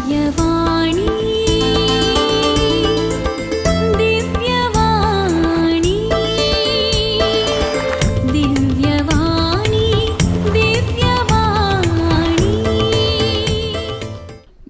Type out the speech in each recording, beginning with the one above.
दिव्यवाणी, दिव्यवाणी, दिव्यवाणी, दिव्यवाणी.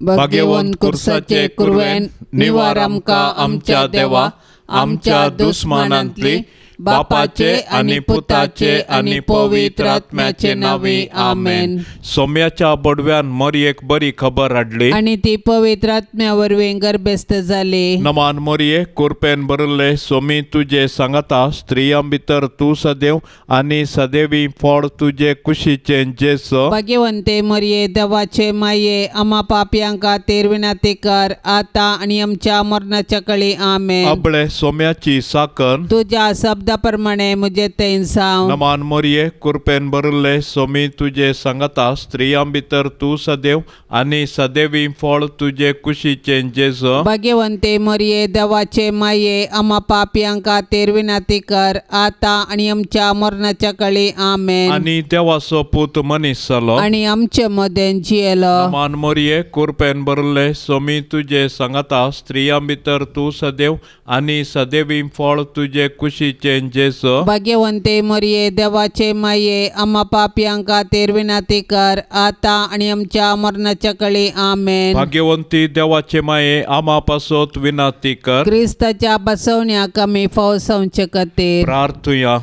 भाग्यवंत कुर्साचे कुरवेन निवार आमकां आमच्या देवा आमच्या दुस्मानांतली बापाचे आनी पुताचे आनी पवित्र आत्म्याचे नांवे आमेन. सोम्याच्या बडव्यान मोरयेक बरी खबर हाडली आनी ती पवित्र आत्म्या वरवीं गर्भस्थ जाली. नमान मोरये, कुरपेन भरिल्ले, सोमी तुजे सांगाता. स्त्रियां भितर तूं सदैव आनी सदैवी फळ तुजे कुशीचें जेस. भाग्यवंते मरिये, देवाचे माये, आमा पापयांक खातीर विनंती कर, आता आनी आमच्या मरणाच्या कळी. आमेन. अबळे सोम्याची साकन. तुझ्या शब्दा प्रमाणे म्हजे थंय जावं. नमान मोरये, कुरपेन भरिल्ले, सोमी तुजे सांगाता. स्त्रियां भितर तूं सदैव आनी सदैवी फळ तुजे कुशीचें जेज. भाग्यवंते मरिये, देवाचे माये, आमा पापयांक खातीर विनंती कर, आता आनी आमच्या मरणाच्या कळी. आमेन. आनी देवाचो पूत मनीस जालो आनी आमचे मदें जियेलो. नमान मोरये, कुरपेन भरिल्ले, सोमी तुजे सांगाता. स्त्रियां भितर तूं सदैव आनी सदैवी फळ तुजे कुशीचें जेज. भाग्यवंते मरिये, देवाचे माये, आमा पापयांक खातीर विनंती कर, आता आनी आमच्या मरणाच्या कळी. आमेन. भाग्यवंती देवाचे माये, आमा पासत विनंती कर. क्रिस्ताच्या बसवण्याक आमी फावसावचे खातीर. प्रार्थुया.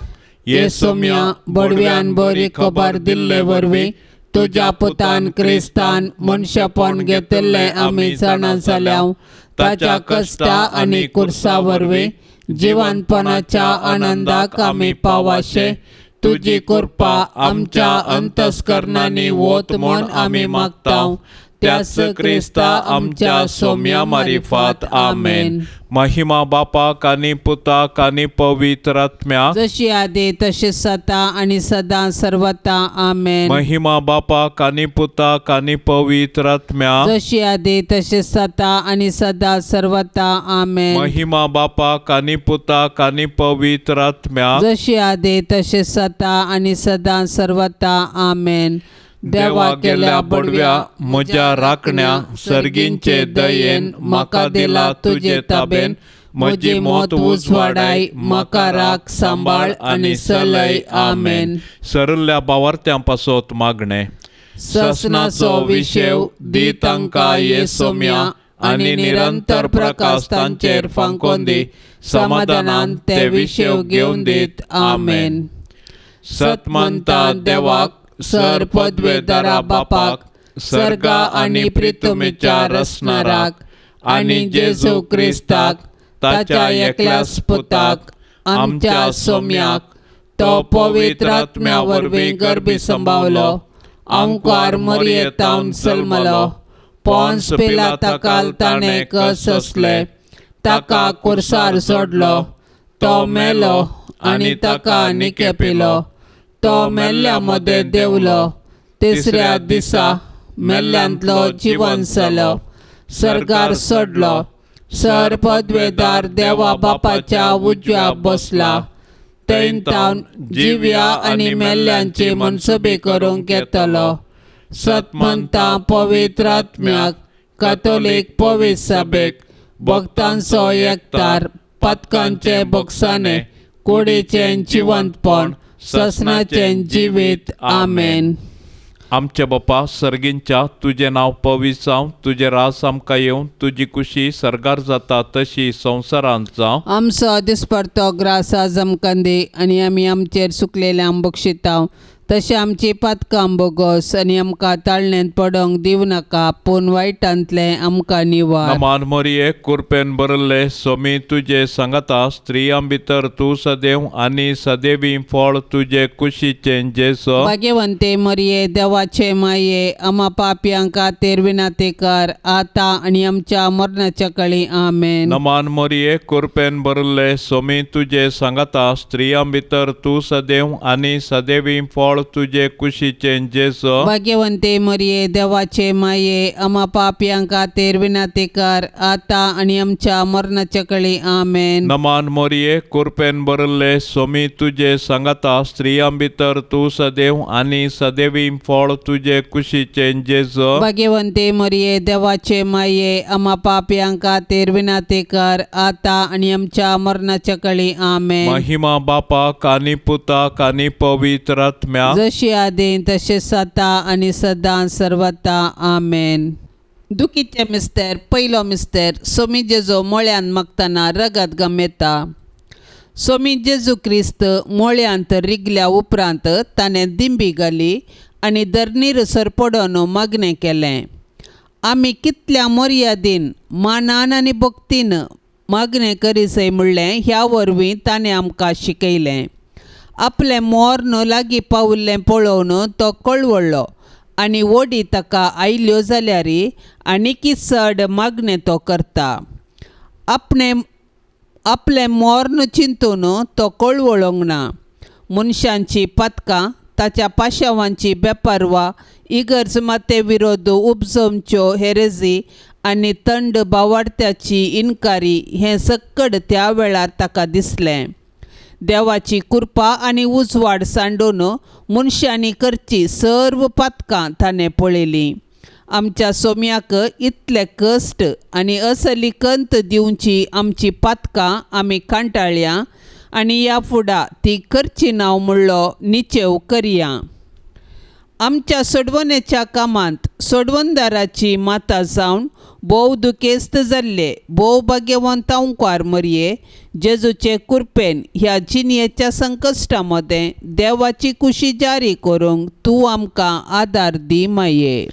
ये सोम्या, बडव्यान बरी खबर दिल्ले वरवीं तुज्या पुतान क्रिस्तान मनशापण घेतिल्लें आमी जाणा जाल्या. ताच्या कश्टा आनी कुर्सा वरवीं जिवनपणाच्या आनंदाक आमी पावाशे तुजी कृपा आमच्या अंतस्करणांनी वत म्हूण आमी मागता, त्याच क्रिस्ता आमच्या सोम्या मारिफात. आमेन. महिमा बापाक आनी पुताक आनी पवित्र आत्म्याक. जशी आदी तशी सता आनी सदां सर्वता. आमेन. महिमा बापाक आनी पुताक आनी पवित्र आत्म्याक. जशी आदी तशी सता आनी सदां सर्वता. आमेन. महिमा बापाक आनी पुताक आनी पवित्र आत्म्याक. जशी आदी तशी सता आनी सदां सर्वता. आमेन. देवा गेल्या बडव्या, म्हज्या राखण्या, सर्गींचे दयेन म्हाका दिला तुजे ताबेन. म्हजी मौत उजवाडाय, म्हाका राख, सांबाळ आनी सलय. आमेन. सरल्या बावार्थ्यां पासत मागणें. ससनाचो विशेव दी तांकां ये सोम्या आनी निरंतर प्रकाश तांचेर फांकोन दी. समाधानान ते विशेव घेवन दीत. आमेन. सतमंता देवाक, सर पदवेदारा बापाक, सर्गा आनी प्रितुमेच्या रसणाराक, आनी जेजू क्रिस्ताक ताच्या एकल्याच पुताक आमच्या सोम्याक, तो पवित्र आत्म्या वरवीं गर्भी संभावलो, आंकवार मरयेतावन जल्मलो, पोन्स पिलाताकाल ताणें कस असले, ताका कुर्सार सोडलो, तो मेलो आनी ताका निकेपिलो, तो मेल्ल्या मदें देंवलो, तिसऱ्या दिसा मेल्ल्यांतलो जिवन जालो, सर्गार सोडलो, सर पदवेदार देवा बापाच्या उजव्या बसला, थंय जिव्या आनी मेल्ल्यांची मनसुबी करूंक येतलो. सतमंता पवित्र आत्म्याक, कातोलीक पवित्र सभेक, भक्तांचो एकतार, पातकांचे बोगसाणे, कुडीचें जिवंतपण, ससनाचें जिवीत. आमेन. आमच्या बापा सर्गींच्या, तुजें नांव पवित्र जावं, तुजें रास आमकां येवं, तुजी कुशी सर्गार जाता तशी संवसारांत जावं. आमचो दिसपडतो ग्रास आज आमकां दी आनी आमी आमचेर सुकलेल्यांक बक्षितांव तशें आमची पातकां बोगोस आनी आमकां ताळणेंत पडोंक दिवं नाका, पूण वायटांतलें आमकां निवार. नमान मोरये, कुरपेन भरिल्ले, सोमी तुजे सांगाता. स्त्रियां भितर तूं सदैव आनी सदैवी फळ तुजे कुशीचें जेस. भाग्यवंते मरिये, देवाचे माये, आमा पापयांक खातीर विनंती कर, आतां आनी आमच्या मरणाच्या कळी. आमेन. नमान मोरये, कुरपेन भरिल्ले, सोमी तुजे सांगाता. स्त्रियां भितर तूं सदैव आनी सदैवी फळ फळ तुजे कुशीचें जेजो. भाग्यवंते मरिये, देवाचे माये, आमा पापयां खातीर विनंती कर, आतां आनी आमच्या मरणाच्या कळी. आमेन. नमान मोरये, कुरपेन भरिल्ले, सोमी तुजे सांगाता, स्त्रियां भितर तूं सदैव आनी सदैवी फळ तुजे कुशीचें जेजो. भाग्यवंते मरिये, देवाचे माये, आमा पापयां खातीर विनंती कर, आतां आनी आमच्या मरणाच्या कळी. आमेन. महिमा बापाक आनी पुताक आनी पवित्र आत्म्याक, जशी आदी तशें सता आनी सदां सर्वता. आमेन. दुखीचे मिस्तेर. पयलो मिस्तेर. सोमी जेजो मोळ्यान मागतना रगत गमेता. सोमी जेजू क्रिस्त मोळ्यांत रिगल्या उपरांत ताणें दिंबी घाली आनी धरणीर सरपडोन मागणें केलें. आमी कितल्या मर्यादीन मानान आनी भक्तीन मागणें करिसय म्हणलें ह्या वरवीं ताणें आमकां शिकयलें. आपलें मोर्न लागीं पाविल्लें पळोवन तो कळवळ्ळो आनी वडी ताका आयल्यो जाल्यार आनीकी चड मागणें तो करता. आपणें आपलें मोर्न चिंतून तो कळवळोंक ना. मनशांची पातकां, ताच्या पाशावांची बेपारवा, इगर्ज माते विरोध उपजमच्यो हेरेजी आनी थंड बावाडत्याची इनकारी हें सक्कड त्या वेळार ताका दिसलें. देवाची कृपा आनी उजवाड सांडून मनशांनी करची सर्व पातकां ताणें पळयलीं. आमच्या सोम्याक इतले कश्ट आनी असली कंत दिवची आमची पातकां आमी कांटाळया आनी ह्या फुडा ती करची नांव म्हणलो निचेव करया. आमच्या सोडवणेच्या कामांत सोडवणदाराची माता जावन भोव दुखेस्त जाल्ले भोव भाग्यवंत अंकार मरये, जेजूचे कुरपेन ह्या जिणयेच्या संकश्टा मदें देवाची कुशी जारी करूंक तूं आमकां आदार दी माये.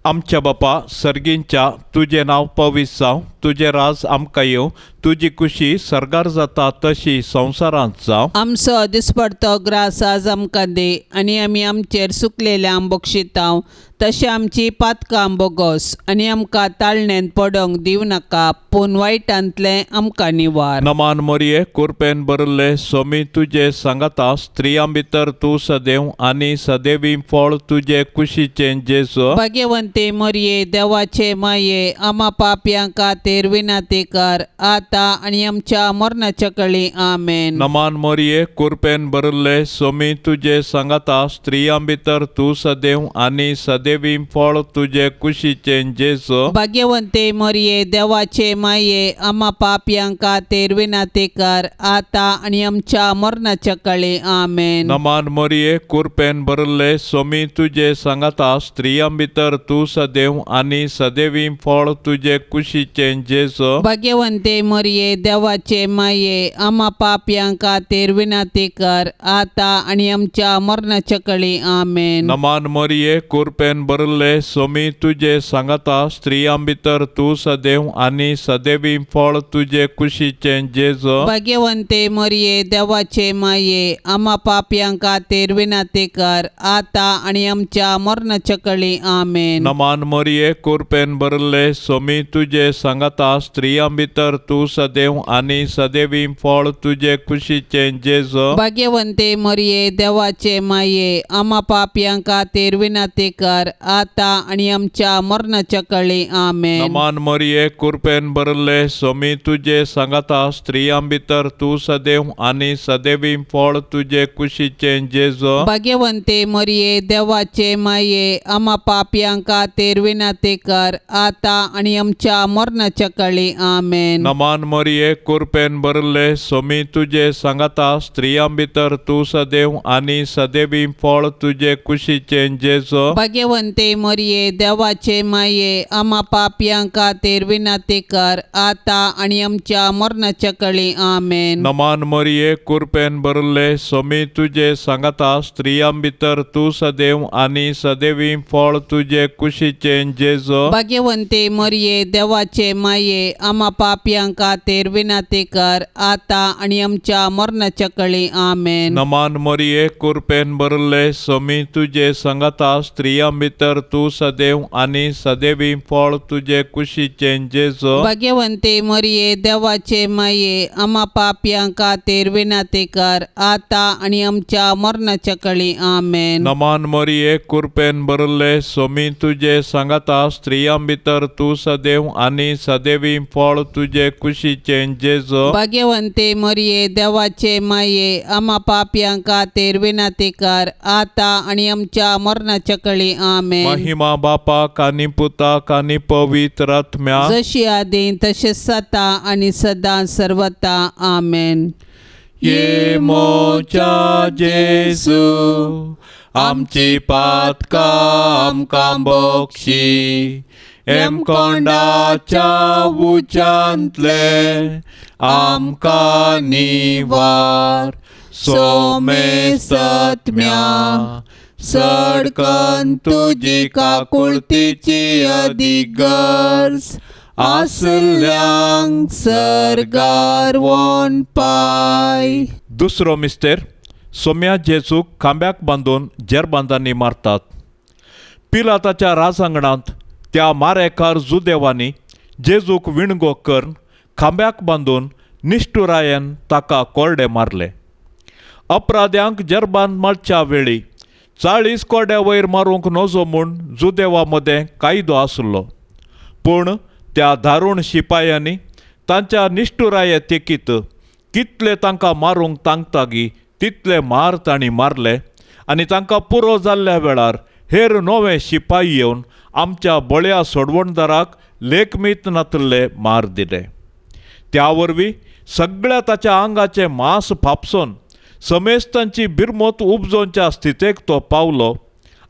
आमच्या बापा सर्गींच्या, तुजें नांव पवित्र जावं, तुजें राज आमकां येवं, तुजी कुशी सर्गार जाता तशी संवसारांत जावं. आमचो दिसपडतो ग्रास आज आमकां दी आनी आमी आमचेर सुकलेल्या बक्षितांव तशें आमची पातकां बोगोस आनी आमकां ताळणेंत पडोंक दिवं नाका, पूण वायटांतलें आमकां निवार. नमान मोरये, कुरपेन भरिल्ले, सोमी तुजे सांगाता, स्त्रियां भितर तूं सदैव आनी सदैवी फळ तुजे कुशीचें जेजो. भाग्यवंते मरये, देवाचे माये, आमा पापयां खातीर विनंती कर, आतां आनी आमच्या मरणाच्या कळी. आमेन. नमान मोरये, कुरपेन भरिल्ले, सोमी तुजे सांगाता, स्त्रियां भितर तूं सदैव आनी सदैवी फळ तुजे कुशीचें जेजो. भाग्यवंते मरये, देवाचे माये, आमा पापयां खातीर विनंती कर, आतां आनी आमच्या मरणाच्या कळी. आमेन. नमान मोरये, कुरपेन भरिल्ले, सोमी तुजे सांगाता, स्त्रियां भितर तूं सदैव आनी सदैवी फळ तुजे कुशीचें जेजो. भाग्यवंते मरये, देवाचे माये, आमा पापयां खातीर विनंती कर, आतां आनी आमच्या मरणाच्या कळी. आमेन. नमान मोरये, कुरपेन भरिल्ले, सोमी तुजे सांगाता, स्त्रियां भितर तूं सदैव आनी सदैवी फळ तुजे कुशीचें जेजो. भाग्यवंते मरये, देवाचे माये, आमा पापयां खातीर विनंती कर, आतां आनी आमच्या मरणाच्या कळी. आमेन. नमान मोरये, कुरपेन भरिल्ले, सोमी तुजे सांगाता, स्त्रियां भितर तूं सदैव आनी सदैवी फळ तुजे कुशीचें जेजो. भाग्यवंते मरये, देवाचे माये, आमा पापयां खातीर विनंती कर, आतां आनी आमच्या मरणाच्या कळी. आमेन. नमान मोरये, कुरपेन भरिल्ले, सोमी तुजे सांगाता, स्त्रियां भितर तूं सदैव आनी सदैवी फळ तुजे कुशीचें जेजो. भाग्यवंते मरये, देवाचे माये, आमा पापयां खातीर विनंती कर, आतां आनी आमच्या मरणाच्या कळी. आमेन. नमान मोरये, कुरपेन भरिल्ले, सोमी तुजे सांगाता, स्त्रियां भितर तूं सदैव आनी सदैवी फळ तुजे कुशीचें जेजो. भाग्यवंते मरये, देवाचे माये, आमा पापयां खातीर विनंती कर, आतां आनी आमच्या मरणाच्या कळी. आमेन. नमान मोरये, कुरपेन भरिल्ले, सोमी तुजे सांगाता, स्त्रियां भितर तूं सदैव आनी सदैवी फळ तुजे कुशीचें जेजो. भाग्यवंते मरये, देवाचे माये आमा पापयां खातीर विनंती कर आतां आनी आमच्या मरणाच्या कळी. आमेन. नमान मोरये, कुरपेन भरले, सोमी तुजे संगता, स्त्रियां भितर तूं सदैव आनी सदैवी फळ तुजे कुशीचें जेजो. भाग्यवंती मरिये, देवाचे माये, आमा पापयां खातीर विनंती कर आतां आनी आमच्या मरणाच्या कळी. आमेन. नमान मोरये, कुरपेन भरले, सोमी तुजे संगता, स्त्रियां भितर तूं सदैव आनी सदैवी फळ तुजे कुशीचें जेजो. भाग्यवंती मरिये, देवाचे माये, आमा पापयां खातीर विनंती कर आतां आनी आमच्या मरणाच्या कळी. आमेन. महिमा बापाक आनी पुताक आनी पवित्र आत्म्याक, जशी आदी तशें सता आनी सदां सर्वता. आमेन. ये मोच्या जेजू, आमची पातकां आमकां बक्षी, एमकोंडाच्या उच्यांतले आमकां निवार, सोमेसत्म्या सडकन तुजी काकुळतीची अदीक गरज आसल्यांक सर्गार वोन पाय. दुसरो मिस्तेर. सोम्या जेजूक खांब्याक बांदून जेरबांदांनी मारतात. पिलाताच्या राजांगणांत त्या मारेकार जुदेवांनी जेजूक विणगो करून खांब्याक बांदून निश्ठुरायेन ताका कोरडे मारले. अपराध्यांक जेरबांद मारच्या वेळी 40 कोरड्या वयर मारूंक नजो म्हूण जुदेवा मदें कायदो आसलो, पूण त्या दारूण शिपायांनी तांच्या निश्ठुराये तेकीत कितले तांकां मारूंक तांकतागी तितले मार तांणी मारले आनी तांकां पुरो जाल्ल्या वेळार हेर नवे शिपाय येवन आमच्या बळ्या सोडवणदाराक लेखमीत नातिल्ले मार दिले. त्या वरवीं सगळ्या ताच्या आंगाचें मांस फापसून समेस्तांची बिरमत उपजोवच्या स्थितेक तो पावलो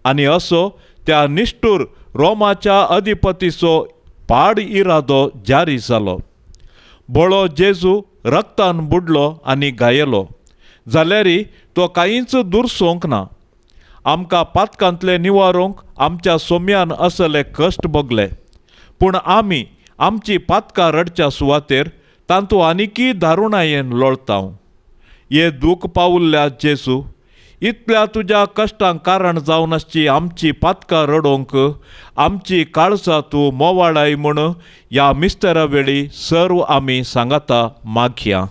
आनी असो त्या निश्ठूर रोमाच्या अधिपतीचो पाड इरादो जारी जालो. बळो जेजू रक्तान बुडलो आनी घायलो जाल्यारय तो कांयच दुरसोंक ना. आमकां पातकांतले निवारूंक आमच्या सोम्यान असले कश्ट भोगले, पूण आमी आमची पातकां रडच्या सुवातेर तांतू आनिकी दारुणायेन लोळतांव. हे दूख पावल्ल्या जेजू, इतल्या तुज्या कश्टांक कारण जावन आसची आमची पातकां रडोवंक आमची काळजां तूं मोवाळाय म्हूण ह्या मिस्तेरा वेळी सर्व आमी सांगाता मागया.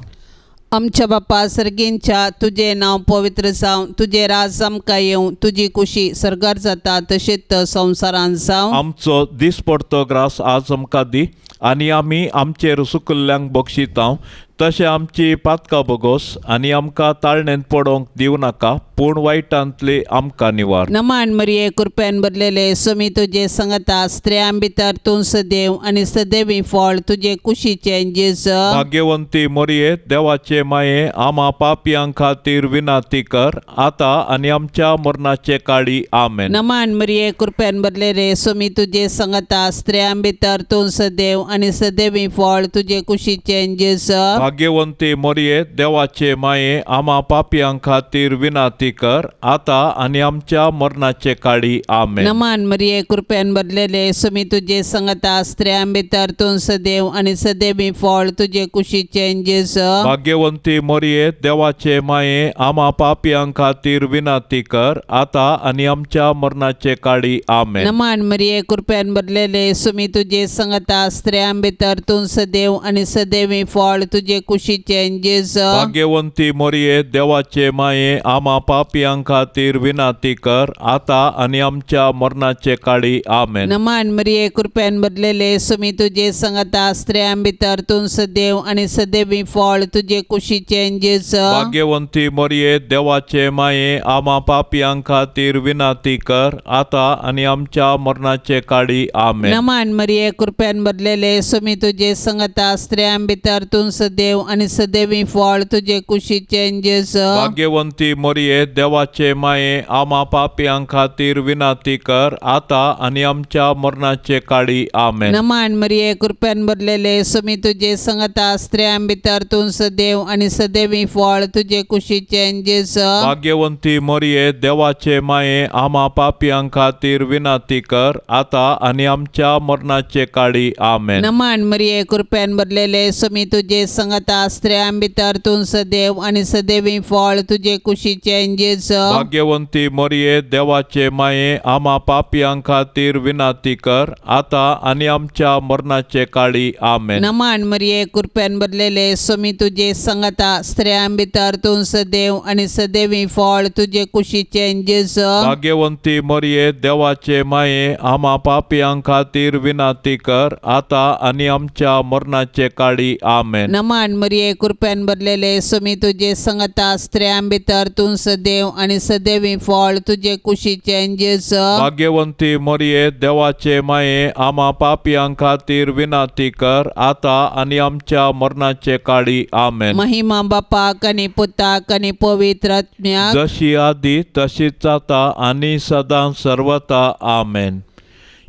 आमच्या बापा सर्गींच्या, तुजें नांव पवित्र जावं, तुजें राज आमकां येवं, तुजी कुशी सर्गार जाता तशेंच संवसारांत जावं. आमचो दिसपडतो ग्रास आज आमकां दी आनी आमी आमचेर सुकल्ल्यांक बक्षितांव तशें आमची पातकां बोगोस आनी आमकां ताळणेंत पडोवंक दिवं नाका, पूण वायटांतली आमकां निवार. नमान मरिये, कृपेन भरलेले, सुमी तुजे संगता, स्त्रियां भितर तूं सदैव आनी सदैवी फळ तुजे कुशीचें जेज. भाग्यवंती मोरये, देवाचे माये, आमा पापयां खातीर विनाती कर आतां आनी आमच्या मरणाचे काळी. आमेन. नमान मरिये, कृपेन भरलेले, सुमी तुजे संगता, स्त्रियां भितर तूं सदैव आनी सदैवी फळ तुजे कुशीचें जेज. भाग्यवंती मोरये, देवाचे माये, आमा पापयां खातीर विनाती कर आतां आनी आमच्या मरणाचे काळी. आमेन. नमान मरिये, कृपेन भरलेले, सुमी तुजे संगता, स्त्रियां भितर तूं सदैव आनी सदैवी फळ तुजे कुशीचें जेज. भाग्यवंती मोरये, देवाचे माये, आमा पापयां खातीर विनाती कर आतां आनी आमच्या मरणाचे काळी. आमेन. नमान मरिये, कृपेन भरलेले, सुमी तुजे संगता, स्त्रियां भितर तूं सदैव आनी सदैवी फळ तुजे कुशीचें जेज. भाग्यवंती मोरये, देवाचे माये, आमा पापयां खातीर विनाती कर आतां आनी आमच्या मरणाचे काळी. आमेन. नमान मरिये, कृपेन भरलेले, सुमी तुजे संगता, स्त्रियां भितर तूं सदैव आनी सदैवी फळ तुजे कुशीचें जेज. भाग्यवंती मोरये, देवाचे माये, आमा पापयां खातीर विनाती कर आतां आनी आमच्या मरणाचे काळी. आमेन. नमान मरिये, कृपेन भरलेले, सुमी तुजे संगता, स्त्रियां भितर तूं सदैव सदेव आनी सदैवी फळ तुजे कुशीचें जेजू. भाग्यवंती मोरये, देवाचे माये, आमा पापयां खातीर विनाती कर, आता आनी आमच्या मरणाचे काळी. आमेन. नमान मरिये, कृपेन भरलेले, सुमी तुजे संगता, स्त्रियां भितर तूं सदैव आनी सदैवी फळ तुजे कुशीचें जेजू. भाग्यवंती मोरये, देवाचे माये, आमा पापयां खातीर विनाती कर, आता आनी आमच्या मरणाचे काळी. आमेन. नमान मरिये, कृपेन भरलेले, सुमी तुजे संगता, स्त्रियां भितर तूं सदैव आनी सदैवी फळ तुजे कुशीचें जेजू. भाग्यवंती मोरये, देवाचे माये, आमा पापयां खातीर विनाती कर, आता आनी आमच्या मरणाचे काळी. आमेन. नमान मरिये, कृपेन भरलेले, सुमी तुजे संगता, स्त्रियां भितर तूं सदैव आनी सदैवी फळ तुजे कुशीचें जेजू. भाग्यवंती मोरये, देवाचे माये, आमा पापयां खातीर विनाती कर, आता आनी आमच्या मरणाचे काळी. आमेन. नमान मरिये, कृपेन भरलेले, सुमी तुजे संगता, स्त्रियां भितर तूं सदैव आनी सदैवी फळ तुजे कुशीचें जेजू. भाग्यवंती मोरये, देवाचे माये, आमा पापयां खातीर विनाती कर, आता आनी आमच्या मरणाचे काळी. आमेन. महिमा बापाक आनी पुताक आनी पवित्र आत्म्याक, जशी आदी तशीच जाता आनी सदां सर्वता. आमेन.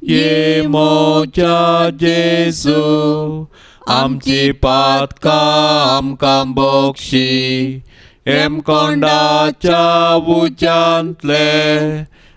ये मोच्या जेजू, आमची पातकां आमकां बोक्षी, हेमकोंडाच्या उज्यांतले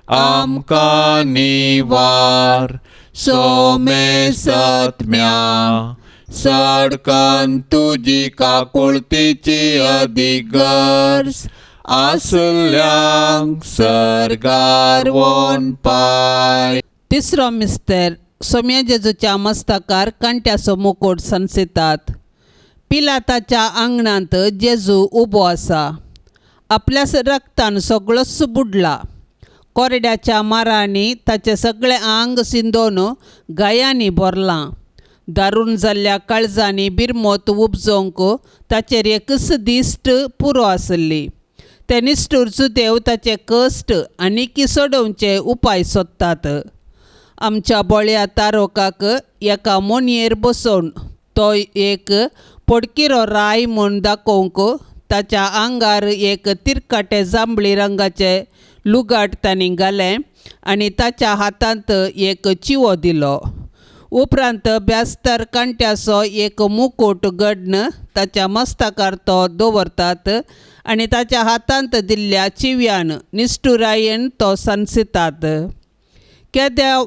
आमकां निवार, सोमे सत्म्या सडकन तुजी काकुळतीची अदीक गरज आसल्यांक सर्गार वोन पाय. तिसरो मिस्तर. सोम्या जेजूच्या मस्तकार कांट्याचो मुकोट सनसितात. पिलाताच्या आंगणांत जेजू उबो आसा. आपल्या रक्तान सगळोच बुडला. कोरड्याच्या मारांनी ताचें सगळें आंग सिंदोवन गायांनी भरलां. दारून जाल्ल्या काळजांनी बिरमोत उपजोवंक ताचेर एकच दिश्ट पुरो आसली. ते निश्ठूर जुदेव ताचे कश्ट आनीक सोडोवचे उपाय सोदतात. आमच्या बळ्या तारोकाक एका मोनयेर बसोवन तो एक पोडकिरो राय म्हूण दाखोवंक ताच्या आंगार एक तिरकाटे जांबळी रंगाचें लुगाट तांणी घालें आनी ताच्या हातांत एक चिवो दिलो. उपरांत ब्यास्तर कांट्याचो एक मुकूट घडन ताच्या मस्तकार तो दवरतात आनी ताच्या हातांत दिल्ल्या चिव्यान निश्ठुरायेन तो सनसितात. केद्या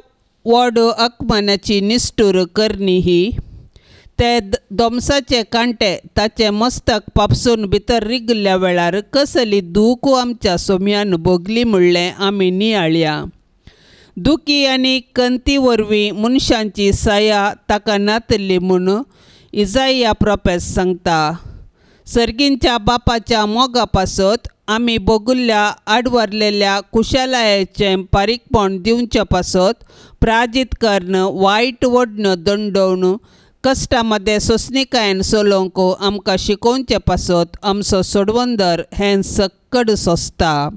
व्हड अकमानाची निश्ठूर करणी ही. ते दोमसाचे कांटे ताचें मस्तक पापसून भितर रिगिल्ल्या वेळार कसली दूख आमच्या सोम्यान भोगली म्हणलें आमी नियाळया. दुखी आनी कंती वरवीं मनशांची सया ताका नातली म्हूण इजाया प्रोपेस सांगता. सर्गींच्या बापाच्या मोगा पासत आमी भोगिल्ल्या आडवरलेल्या कुशलायेचें पारीकपण दिवचे पासत प्राजीत कर्ण वायट वडण्यो दंडोवन कश्टा मदें सोंसणीकायेन चलोवंक आमकां शिकोवचे पासत आमचो सोडवंदर हें सक्कड सोंसता.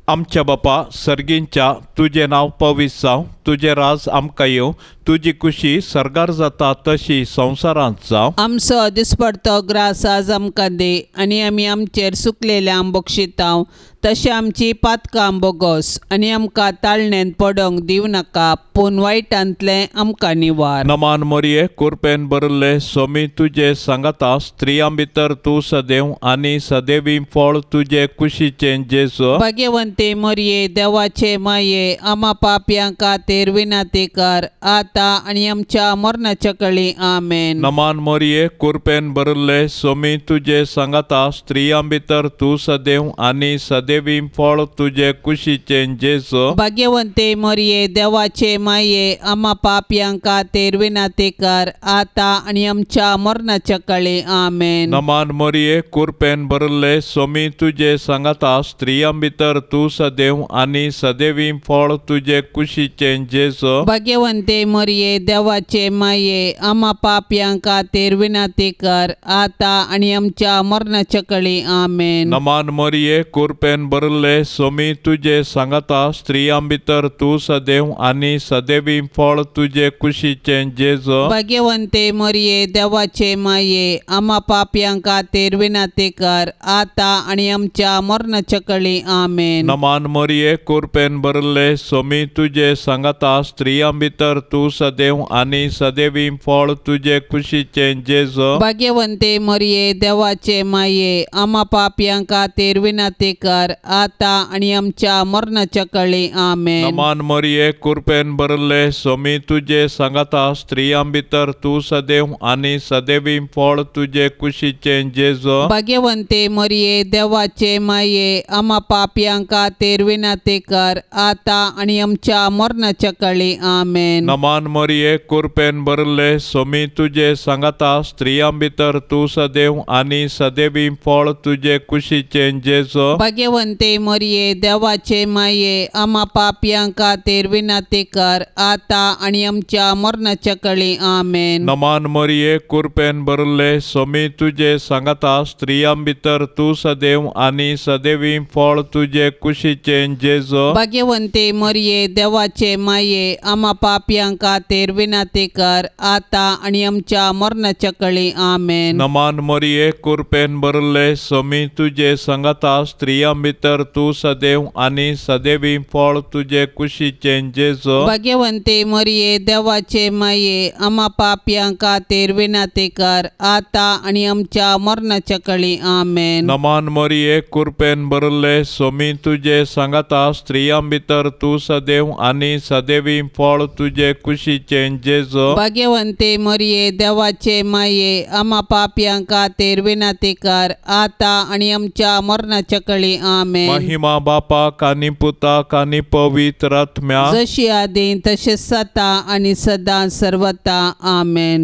आमच्या बापा सर्गींच्या, तुजें नांव पवित्र जावं, तुजें राज आमकां येवं, तुजी कुशी सर्गार जाता तशी संवसारांत जावं. आमचो दिसपडतो ग्रास आज आमकां दी आनी आमी आमचेर सुकलेल्यांक बक्षितांव तशें आमची पातकां बोगोस आनी आमकां ताळणेंत पडोंक दिवं नाका पूण वायटांतलें आमकां निवार. नमान मोरये, कुरपेन भरिल्ले, सोमी तुजे सांगाता, स्त्रियां भितर तूं सदैव आनी सदैवी फळ तुजे कुशीचें जेजू. भाग्यवंती मोरये, देवाचे माये, आमा पापयां खातीर विनाती कर आतां आनी आमच्या मरणाच्या कळी. आमेन. नमान मोरये, कुरपेन भरिल्ले, सोमी तुजे सांगाता, स्त्रियां भितर तूं सदैव आनी सदैवी फळ तुजे कुशीचें जेजू. भाग्यवंती मोरये, देवाचे माये, आमा पापयां खातीर विनाती कर आतां आनी आमच्या मरणाच्या कळी. आमेन. नमान मोरये, कुरपेन भरिल्ले, सोमी तुजे सांगाता, स्त्रियां भितर तूं सदैव आनी सदैवी फळ तुजे कुशीचें जेजू. भाग्यवंती मोरये, देवाचे माये, आमा पापयां खातीर विनाती कर आतां आनी आमच्या मरणाच्या कळी. आमेन. नमान मोरये, कुरपेन कुरपेन भरिल्ले सोमी तुजे सांगाता स्त्रियां भितर तूं सदैव आनी सदैवी फळ तुजे कुशीचें जेजो भाग्यवंते मरिये देवाचे माये आमा पापयां खातीर विनंती कर आता आनी आमच्या मरणाच्या कळी आमेन. नमान मरिये कुरपेन भरिल्ले सोमी तुजे सांगाता स्त्रियां भितर तूं सदैव आनी सदैवी फळ तुजे कुशीचें जेजो भाग्यवंते मरिये देवाचे माये आमा पापयां खातीर विनंती कर आता आनी आमच्या मरणाच्या कळी आमेन. नमान मरिये कुरपेन भरिल्ले सोमी तुजे सांगाता स्त्रियां भितर तूं सदैव आनी सदैवी फळ तुजे कुशीचें जेजो भाग्यवंते मरिये देवाचे माये आमा पापयां खातीर विनंती कर आता आनी आमच्या मरणाच्या कळी आमेन. नमान मरिये कुरपेन भरिल्ले सोमी तुजे सांगाता स्त्रियां भितर तूं सदैव आनी सदैवी फळ तुजे कुशीचें जेजो भाग्यवंते मरिये देवाचे माये आमा पापयां खातीर विनंती कर आता आनी आमच्या मरणाच्या कळी आमेन. नमान मरिये कुरपेन भरिल्ले सोमी तुजे सांगाता स्त्रियां भितर तूं सदैव आनी सदैवी फळ तुजे कुशीचें जेजो भाग्यवंते मरिये देवाचे माये आमा पापयां खातीर विनंती कर आता आनी आमच्या मरणाच्या कळी आमेन. नमान मरिये कुरपेन भरिल्ले सोमी तुजे सांगाता स्त्रियां भितर तूं सदैव आनी सदैवी फळ तुजे कुशीचें जेजो भाग्यवंते मरिये देवाचे माये आमा पापयां खातीर विनंती कर आता आनी आमच्या मरणाच्या कळी आमेन. नमान मरिये कुरपेन भरिल्ले सोमी तुजे सांगाता स्त्रियां भितर तूं सदैव आनी सदैवी फळ तुजे कुशीचें जेजो भाग्यवंते मरिये देवाचे माये आमा पापयां खातीर विनंती कर आता आनी आमच्या मरणाच्या कळी आमेन. महिमा बापाक आनी पुताक आनी पवित्र आत्म्या जशी आदी तशें सता आनी सदां सर्वता आमेन.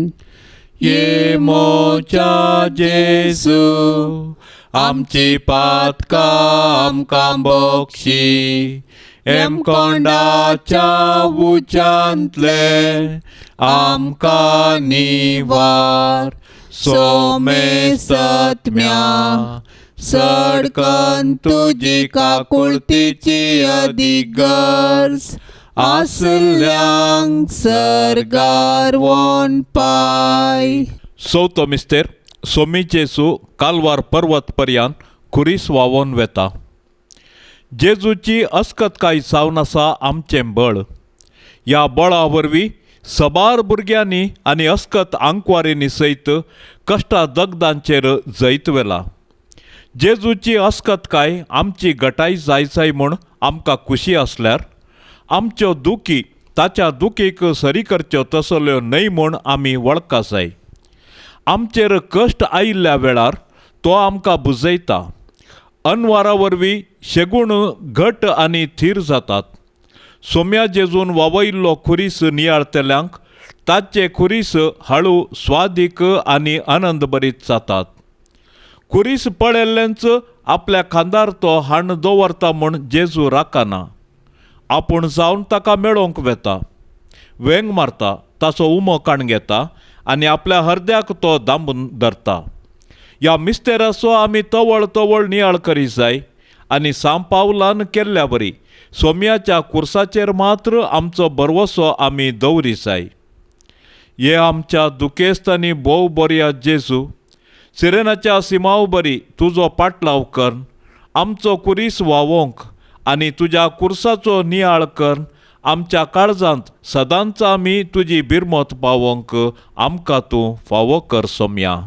ये मोच्या जेजू आमची पातकां आमकां बक्षी एमकोंडाच्या उच्यांतले आमकां निवार सोमेसत्म्या सडकन तुजी काकुळतीची अधिगर्ज आसल्यांक सर्गार वोन पाय. चवथो मिस्तेर सोमी जेजू कालवार पर्वत पर्यंत खुरीस व्हांवोन वेता. जेजूची अस्कतकाय जावन आसा आमचें बळ. ह्या बळा वरवीं सबार भुरग्यांनी आनी अस्कत आंकवारींनी सयत कश्टा दगदांचेर जैत व्हेला. जेजूची अस्कतकाय आमची गटाय जाय जाय म्हूण आमकां खुशी आसल्यार आमच्यो दुखी ताच्या दुखीक सरी करच्यो तसल्यो न्हय म्हूण आमी वळखा जाय. आमचेर कश्ट आयिल्ल्या वेळार तो आमकां बुजयता. अनवारा वरवीं शेगूण घट आनी थीर जातात. सोम्या जेजून वावयिल्लो खुरीस नियाळतल्यांक ताचे खुरीस हळू स्वादीक आनी आनंदभरीत जातात. खुरीस पळयल्लेंच आपल्या खांदार तो हाण दवरता म्हूण जेजू राखना. आपूण जावन ताका मेळोवंक वेता, वेंग मारता, ताचो उमो काण घेता आनी आपल्या हरद्याक तो दांबून धरता. ह्या मिस्तेराचो आमी तवळ तवळ नियाळ करी जाय आनी सांपावलान केल्ल्या बरी सोम्याच्या कुर्साचेर मात्र आमचो भरवसो आमी दवरी जाय. हे आमच्या दुखेस्तांनी भोव बऱ्या जेजू, सिरेनाच्या सिमाव बरी तुजो पाटलाव कर, आमचो कुरीस व्हांवोंक आनी तुज्या कुर्साचो नियाळ कर, आमच्या काळजांत सदांच आमी तुजी बिरमत पावोवंक आमकां तूं फावो कर सोम्या.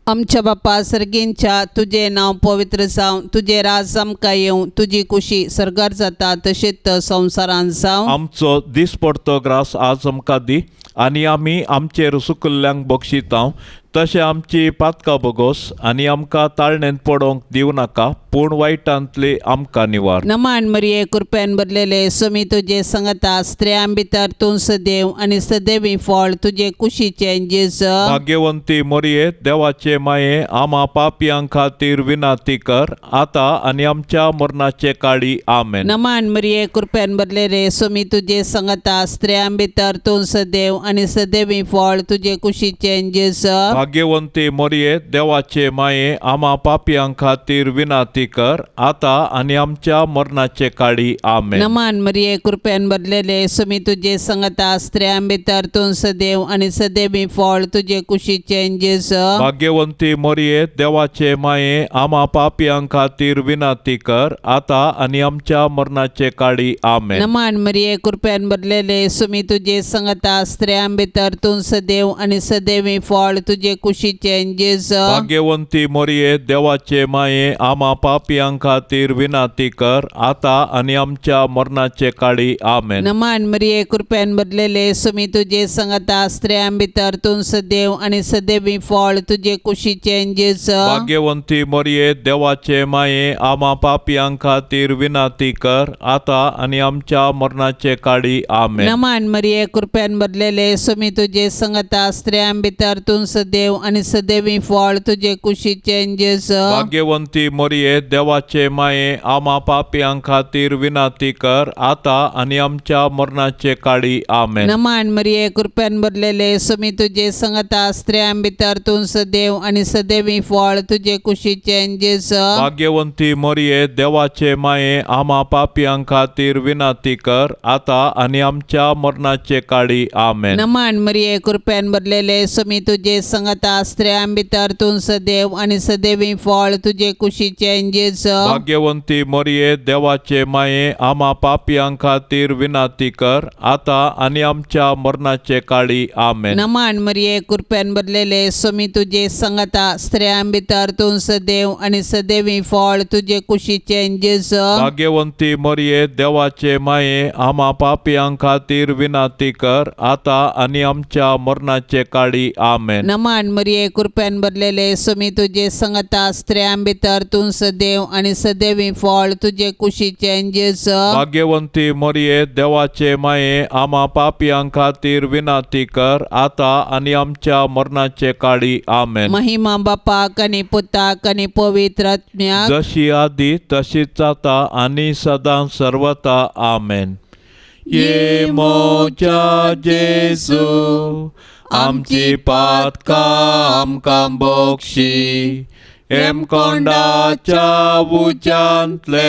आमच्या बापा सर्गींच्या तुजें नांव पवित्र जावं, तुजें राज आमकां येवं, तुजी कुशी सर्गार जाता तशेंच संवसारांत जावं. आमचो दिसपडतो ग्रास आज आमकां दी आनी आमी आमचेर सुकल्ल्यांक बक्षितांव तशें आमची पातकां बोगोस आनी आमकां ताळणेंत पडोवंक दिवं नाका पूण वायटांतली आमकां निवार. नमान मरिये कृपेन भरलेले सुमी तुजे संगता, स्त्रियां भितर तूं सदैव आनी सदैवी फळ तुजे कुशीचें जेज. भाग्यवंती मोरये देवाचे माये आमा पापयां खातीर विनाती कर आतां आनी आमच्या मरणाचे काळी. आमेन. नमान मरिये कृपेन भरलेले सुमी तुजे संगता, स्त्रियां भितर तूं सदैव आनी सदैवी फळ तुजे कुशीचें जेज. भाग्यवंती मोरये, देवाचे माये, आमा पापयां खातीर विनाती कर आता आनी आमच्या मरणाचे काळी. आमेन. नमान मरिये, कृपेन भरलेले, सुमी तुजे संगता, स्त्रियां भितर तूं सदैव आनी सदैवी फळ तुजे कुशीचें जेजू. भाग्यवंती मोरये, देवाचे माये, आमा पापयां खातीर विनाती कर आता आनी आमच्या मरणाचे काळी. आमेन. नमान मरिये, कृपेन भरलेले, सुमी तुजे संगता, स्त्रियां भितर तूं सदैव आनी सदैवी फळ तुजे कुशीचें जेजू. भाग्यवंती मोरये, देवाचे माये, आमा पापयां खातीर विनाती कर आता आनी आमच्या मरणाचे काळी. आमेन. नमान मरिये, कृपेन भरलेले, सुमी तुजे संगता, स्त्रियां भितर तूं सदैव आनी सदैवी फळ तुजे कुशीचें जेजू. भाग्यवंती मोरये, देवाचे माये, आमा पापयां खातीर विनाती कर आता आनी आमच्या मरणाचे काळी. आमेन. नमान मरिये, कृपेन भरलेले, सुमी तुजे संगता, स्त्रियां भितर तूं सदैव आनी सदैवी फळ तुजे कुशीचें जेजू. भाग्यवंती मोरये, देवाचे माये, आमा पापयां खातीर विनाती कर आता आनी आमच्या मरणाचे काळी. आमेन. नमान मरिये, कृपेन भरलेले, सुमी तुजे संगता, स्त्रियां भितर तूं सदैव आनी सदैवी फळ तुजे कुशीचें जेजू. भाग्यवंती मोरये, देवाचे माये, आमा पापयां खातीर विनाती कर आता आनी आमच्या मरणाचे काळी. आमेन. नमान मरिये, कृपेन भरलेले, सुमी तुजे संगता, स्त्रियां भितर तूं सदैव आनी सदैवी फळ तुजे कुशीचें जेजू. भाग्यवंती मोरये, देवाचे माये, आमा पापयां खातीर विनाती कर आता आनी आमच्या मरणाचे काळी. आमेन. नमान मरिये, कृपेन भरलेले, सुमी तुजे संगता, स्त्रियां भितर तूं सदैव आनी सदैवी फळ तुजे कुशीचें जेजू. भाग्यवंती मोरये, देवाचे माये, आमा पापयां खातीर विनाती कर आता आनी आमच्या मरणाचे काळी. आमेन. नमान मरिये, कृपेन भरलेले, सुमी तुजे संगता, स्त्रियां भितर तूं सदैव आनी सदैवी फळ तुजे कुशीचें जेजू. भाग्यवंती मोरये, देवाचे माये, आमा पापयां खातीर विनाती कर आता आनी आमच्या मरणाचे काळी. आमेन. महिमा बापाक आनी पुताक आनी पवित्र आत्म्याक, जशी आदी तशीच आता आनी सदां सर्वता. आमेन. ये मोच्या जेजू, आमची पातकां आमकां बोक्षी, हेमकोंडाच्या उज्यांतले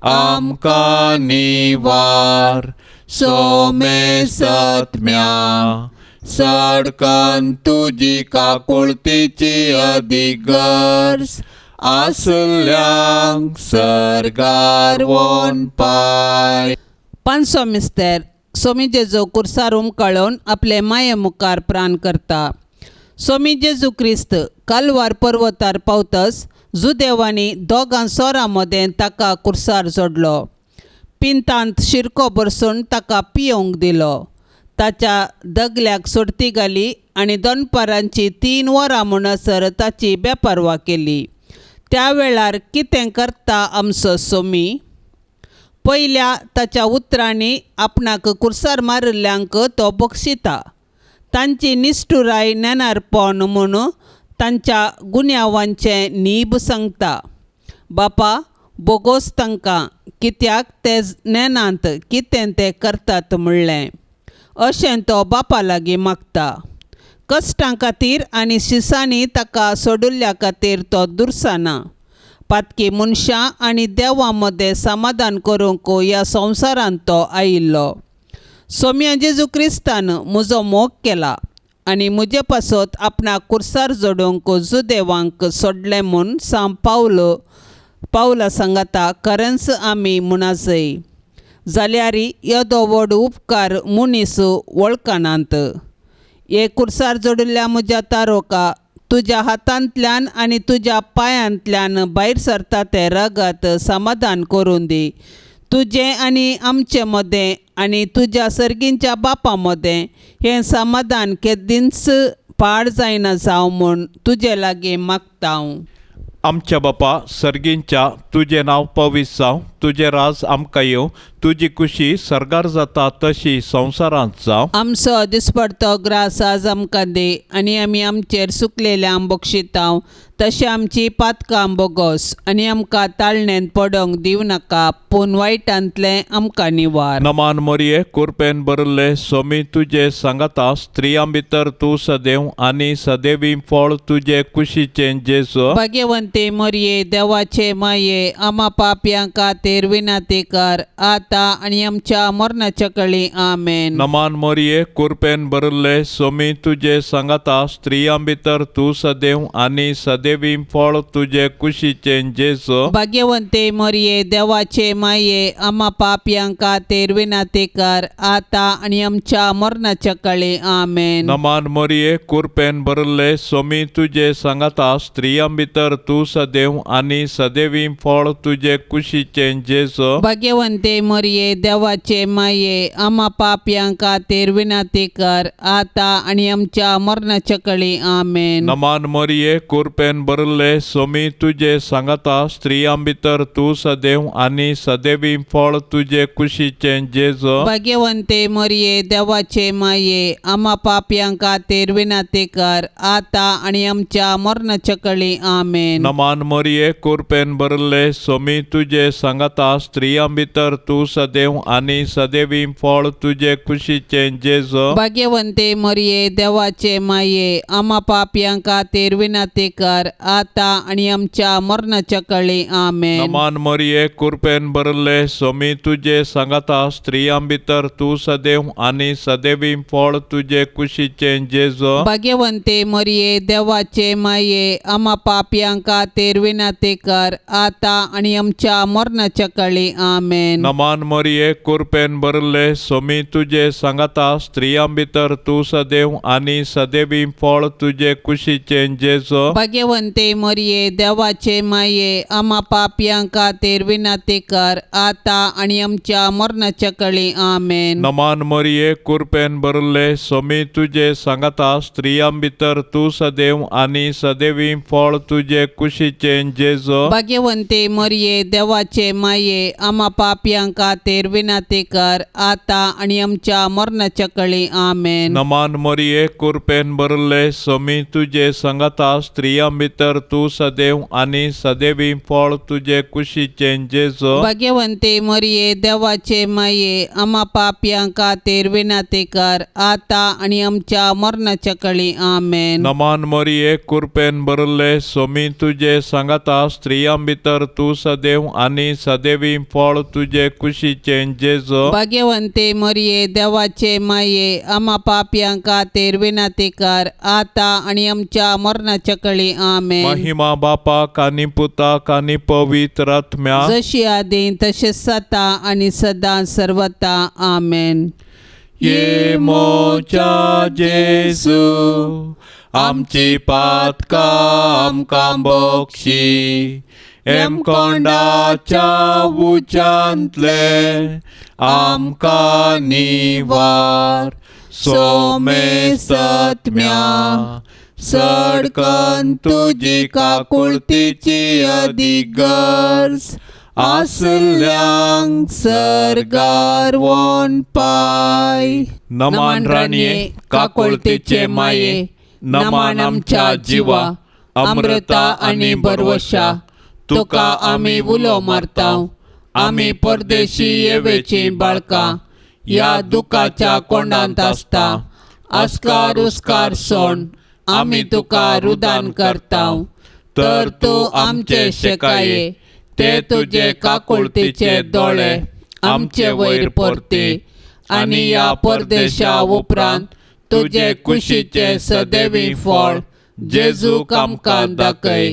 आमकां निवार, सोमे सत्म्या सडकन तुजी काकुळतीची अदीक गरज आसल्यांक सर्गार वोन पाय. पांचसो मिस्तेर. सोमी जेजू कुर्सार उमकाळोवन आपले माये मुखार प्राण करता. सोमी जेजू क्रिस्त कालवार पर्वतार पावतच जुदेवांनी दोगां सोरां मदें ताका कुर्सार जोडलो. पिंतांत शिरको भरसून ताका पियोवंक दिलो. ताच्या दगल्याक सोडती घाली आनी दनपारांची 3 वरां म्हणसर ताची बेपर्वा केली. त्या वेळार कितें करता आमचो सोमी? पयल्या ताच्या उतरांनी आपणाक कुर्सार मारिल्ल्यांक तो बक्षिता. तांची निश्ठुराय नेणारपण म्हूण तांच्या गुन्यांवांचें नीब सांगता. बापा, बोगोस तांकां, कित्याक ते नेणांत कितें ते करतात म्हणलें, अशें तो बापा लागीं मागता. कश्टां खातीर आनी शिसांनी ताका सोडिल्ल्या खातीर तो दुर्साना. पातकी मनशां आनी देवा मदें समाधान करूंक ह्या संवसारांत तो आयिल्लो. सोम्या जेजू क्रिस्तान म्हजो मोग केला आनी म्हजे पासत आपणाक कुर्सार जोडूंक जुदेवांक सोडलें म्हूण सांत पावला सांगाता खरेंच आमी म्हणा जाय. जाल्यार येदो व्हड उपकार मनीस वळखनात. हे कुर्सार जोडिल्ल्या म्हज्या तारोका, तुज्या हातांतल्यान आनी तुज्या पांयांतल्यान भायर सरता तें रगत समाधान करून दी. तुजें आनी आमचे मदें आनी तुज्या सर्गींच्या बापा मदें हें समाधान केदींच पाड जायना जावं म्हूण तुजे लागीं मागता हांव. आमच्या बापा सर्गींच्या, तुजें नांव पवित्र जावं, तुजें राज आमकां येवं, तुजी कुशी सर्गार जाता तशी संवसारांत जावं. आमचो दिसपडतो ग्रास आज आमकां दी आनी आमी आमचेर सुकलेल्यांक बक्षितांव तशें आमची पातकां बोगोस आनी आमकां ताळणेंत पडोंक दिवं नाका पूण वायटांतलें आमकां निवार. नमान मोरये, कुरपेन भरिल्ले, सोमी तुजे सांगाता, स्त्रियां भितर तूं सदैव आनी सदैवी फळ तुजे कुशीचें जेजू. भाग्यवंते मोरये, देवाचे माये, आमा पापयां खातीर विनाती कर आतां आनी आमच्या मरणाच्या कळी. आमेन. नमान मोरये, कुरपेन भरिल्ले, सोमी तुजे सांगाता, स्त्रियां भितर तूं सदैव आनी सदैवी फळ तुजे कुशीचें जेजू. भाग्यवंते मोरये, देवाचे माये, आमा पापयां खातीर विनाती कर आतां आनी आमच्या मरणाच्या कळी. आमेन. नमान मोरये, कुरपेन भरिल्ले, सोमी तुजे सांगाता, स्त्रियां भितर तूं सदैव आनी सदैवी फळ तुजे कुशीचें जेजू. भाग्यवंते मोरये, देवाचे माये, आमा पापयां खातीर विनाती कर आतां आनी आमच्या मरणाच्या कळी. आमेन. नमान मोरये, कुरपेन भरिल्ले, सोमी तुजे सांगाता, स्त्रियां भितर तूं सदैव आनी सदैवी फळ तुजे कुशीचें जेजू. भाग्यवंते मोरये, देवाचे माये, आमा पापयां खातीर विनाती कर आतां आनी आमच्या मरणाच्या कळी. आमेन. नमान मोरये, कुरपेन भरिल्ले, सोमी तुजे सांगाता, स्त्रियां भितर तूं सदैव आनी सदैवी फळ तुजे कुशीचें जेजू. भाग्यवंते मोरये, देवाचे माये, आमा पापयां खातीर विनाती कर आतां आनी आमच्या मरणाच्या कळी. आमेन. नमान मोरये, कुरपेन भरिल्ले, सोमी तुजे सांगाता, स्त्रियां भितर तूं सदैव आनी सदैवी फळ तुजे कुशीचें जेजू. भाग्यवंते मोरये, देवाचे माये, आमा पापयां खातीर विनाती कर आतां आनी आमच्या मरणाच्या कळी. आमेन. नमान मोरये, कुरपेन भरिल्ले, सोमी तुजे सांगाता, स्त्रियां भितर तूं सदैव आनी सदैवी फळ तुजे कुशीचें जेजू. भाग्यवंते मोरये, देवाचे माये, आमा पापयां खातीर विनाती कर आतां आनी आमच्या मरणाच्या कळी. आमेन. नमान मोरये, कुरपेन भरिल्ले, सोमी तुजे सांगाता, स्त्रियां भितर तूं सदैव आनी सदैवी फळ तुजे कुशीचें जेजू. भाग्यवंते मोरये, देवाचे माये, आमा पापयां खातीर विनाती कर आतां आनी आमच्या मरणाच्या कळी. आमेन. नमान मोरये, कुरपेन भरिल्ले, सोमी तुजे सांगाता, स्त्रियां भितर तूं सदैव आनी सदैवी फळ तुजे कुशीचें जेजू. भाग्यवंते मोरये, देवाचे माये, आमा पापयां खातीर विनाती कर आतां आनी आमच्या मरणाच्या कळी. आमेन. नमान मोरये, कुरपेन भरिल्ले, सोमी तुजे सांगाता, स्त्रियां भितर तूं सदैव आनी सदैवी फळ तुजे कुशीचें जेजू. भाग्यवंते मोरये, देवाचे माये, आमा पापयां खातीर विनाती कर आतां आनी आमच्या मरणाच्या कळी. आमेन. महिमा बापाक आनी पुताक आनी पवित्र आत्म्याक, जशी आदी तशें सता आनी सदां सर्वता. आमेन. ये मोच्या जेजू, आमची पातकां आमकां बक्षी, एमकोंडाच्या उच्यांतले आमकां निवार, सोमेसत्म्या सडकन तुजी काकुळतीची अदीक गरज आसल्यांक सर्गार वोन पाय. नमान राणये, काकुळतीचे माये, नमान आमच्या जिवा, अमृता आनी बरवशा, तुका आमी उलो मारतांव, आमी परदेशी येवेची बाळकां, ह्या दुखाच्या कोंडांत आसता, आस्कार उस्कार सोण आमी तुका रुदान करतांव, तर तूं आमचे शेकाये, ते तुजे काकुळतीचे दोळे आमचे वयर परती आनी ह्या परदेशा उपरांत तुजे कुशीचे सदैवी फळ जेजूक आमकां दाखय.